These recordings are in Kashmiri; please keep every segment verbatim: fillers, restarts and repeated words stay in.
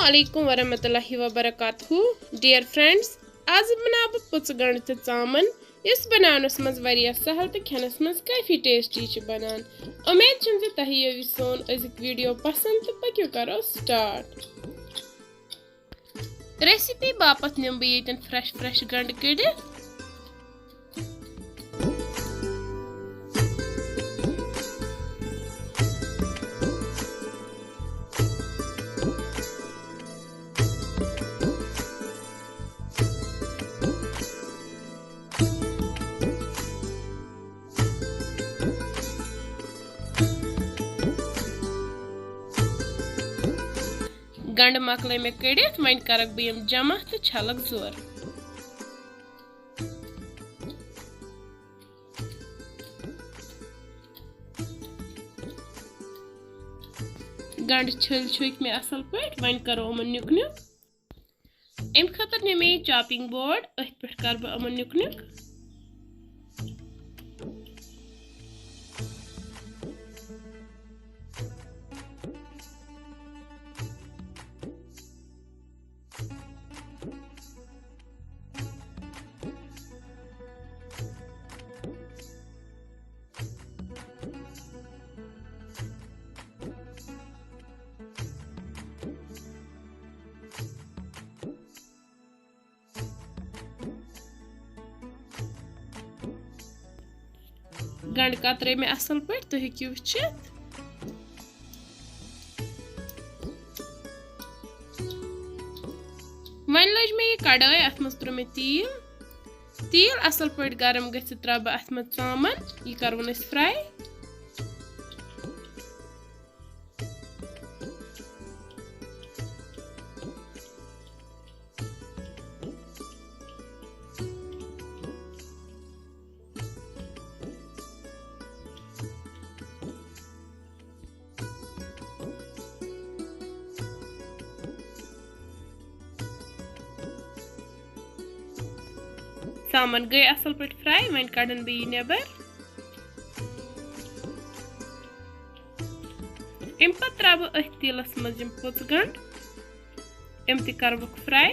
علیکم ورحمۃ اللہ وبرکاتہ۔ Dear friends، آز بناو بہٕ پٕژٕ گنڈٕ تہٕ ژامن، یُس بناونس منٛز واریاہ سہل تہٕ کھٮ۪نس منٛز کافی tasty چھِ بنان۔ امید چھم زِ تۄہہِ یِیو یہِ سون أزیُک video پسند تہٕ پٔکِو کرو start۔ Recipe باپتھ نِمہٕ بہٕ ییٚتٮ۪ن fresh fresh گنڈٕ کٔڑِتھ۔ گنڈٕ مۄکلٲے مےٚ کٔڑِتھ، وۄنۍ کرکھ بہٕ یِم جمع تہٕ چھلکھ زور۔ گنڈٕ چھٔلۍ چھٔکۍ مےٚ اصل پٲٹھۍ، وۄنۍ کرو یِمن نیُک نیُک۔ امہِ خٲطرٕ نِمے chopping board، أتھۍ پٮ۪ٹھ کرٕ بہٕ یِمن نیُک نیُک۔ گنڈٕ کترٲے مےٚ اصل پٲٹھۍ، تُہۍ ہیٚکِو وٕچھِتھ۔ وۄنۍ لٔج مےٚ یہِ کڑٲے، اتھ منٛز تروو مےٚ تیٖل۔ تیٖل اصل پٲٹھۍ گرم گٔژھِتھ تراوٕ بہٕ اتھ منٛز ژامن، یہِ کرون أسۍ fry۔ ژامن گٔے اصل پٲٹھۍ fry، وۄنۍ کڑن بہٕ یہِ نٮ۪بر۔ امہِ پتہٕ تراوٕ بہٕ أتھۍ تیٖلس منٛز یِم پٕژٕ گنڈ، یِم تہِ کرٕ بہٕ fry۔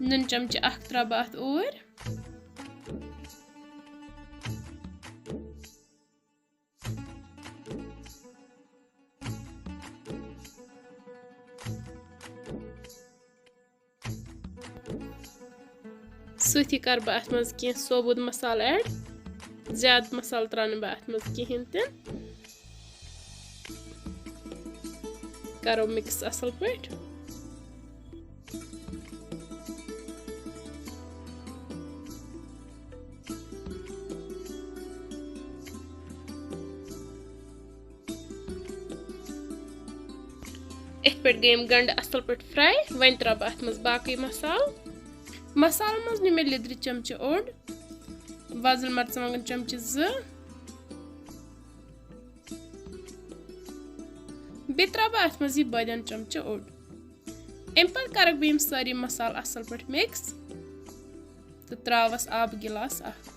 نُن چمچہٕ اکھ تراوٕ بہٕ اتھ اوٗرۍ۔ سۭتی کرٕ بہٕ اتھ منٛز کینٛہہ ثوبوٗت مسالہٕ add۔ زیادٕ مسالہٕ تراونہٕ بہٕ اتھ منٛز کِہیٖنۍ تہِ۔ کرو mix اصل پٲٹھۍ۔ یِتھ پٲٹھۍ گٔے یِم گنڈٕ اصل پٲٹھۍ fry۔ وۄنۍ تراوٕ بہٕ اتھ منٛز باقٕے مسالہٕ۔ مسالن منٛز نیوٗ مےٚ لیٚدرِ چمچہٕ اوٚڑ، وۄزٕلۍ مرژٕوانٛگن چمچہٕ زٕ، بیٚیہِ تراوٕ بہٕ اتھ منٛز یہِ بٲدیان چمچہٕ اوٚڑ۔ امہِ پتہٕ کرکھ بہٕ یِم سٲری مسالہٕ اصل پٲٹھۍ mix تہٕ تراوس آبہٕ گلاس اکھ۔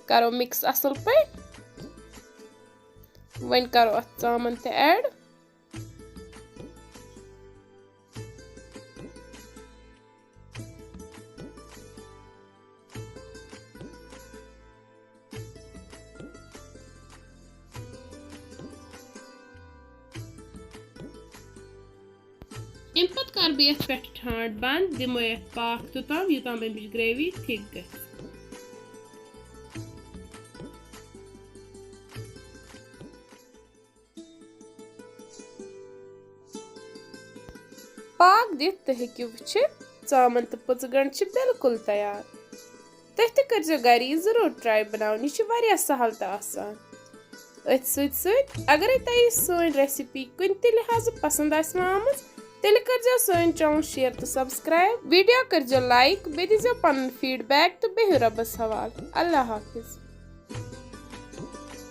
کرو mix اصل پٲٹھۍ۔ وۄنۍ کرو اتھ ژامن تہِ add۔ امہِ پتہٕ کرٕ بہٕ یتھ پٮ۪ٹھ ٹھانٛڈ بنٛد، دِمو یتھ پاکھ توٚتام، یوٚتام امِچ gravy thick گژھِ۔ پاک دِتھ تہٕ ہیٚکِو وٕچھِتھ، ژامَن تہٕ پٔژٕ گنٛڈ چھِ بالکل تیار۔ تُہۍ تہِ کٔرزیٚو گرِ یہِ ضروٗر ٹراے بناوُن، یہِ چھِ واریاہ سہل تہٕ آسان۔ أتھۍ سۭتۍ سۭتۍ اگرے تۄہہِ سٲنۍ ریسپی کُنہِ تہِ لحاظہٕ پسند آسہِ آمٕژ، تیٚلہِ کٔرزیٚو سٲنۍ چینل شیئر تہٕ سبسکرائب، ویڈیو کٔرزیٚو لائک، بیٚیہِ دیٖزیٚو پنُن فیڈبیک تہٕ بِہِو رۄبس حوالہٕ۔ اللہ حافظ۔